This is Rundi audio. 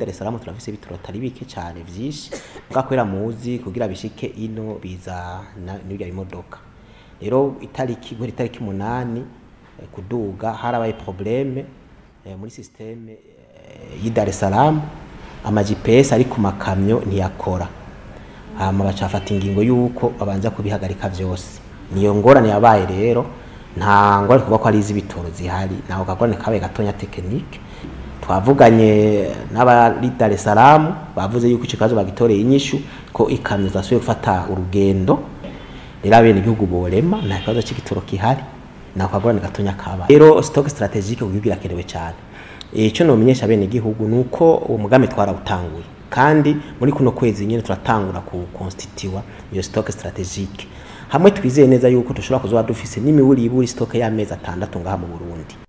Dar es Salaam turafise ibitoro atari bike cane vyinshi, muga kubera muzi kugira bishike ino biza n'irya imodoka. Rero itariki, guhera itariki 8 kuduga, harabaye problème muri système y'i Dar es Salaam, ama GPS ari ku makamyo ntiyakora, hama bacafata ingingo yuko babanza kubihagarika vyose. Niyo ngorane yabaye. Rero nta ngorane kuvuga ko ari iz'ibitoro zihari, naho kagorane kabaye gatonya technique. Twavuganye n'abari Dar es Salaam, bavuze yuko ico kibazo bagitoreye inyishu, ko ikamyo zasubiye gufata urugendo. Rero abenegihugu borema, nta kibazo c'igitoro kihari, nako kagorane gatonya kabaye. Rero stock stratégique ku gihugu irakenewe cane. Ico nomenyesha abenegihugu nuko uwo mugambi twarawutanguye, kandi muri kuno kwezi nyene turatangura ku constituer iyo stock stratégique, hamwe twizeye neza yuko dushobora kuzoba dufise n'imiburiburi stock y'amezi 6 ngaha mu Burundi.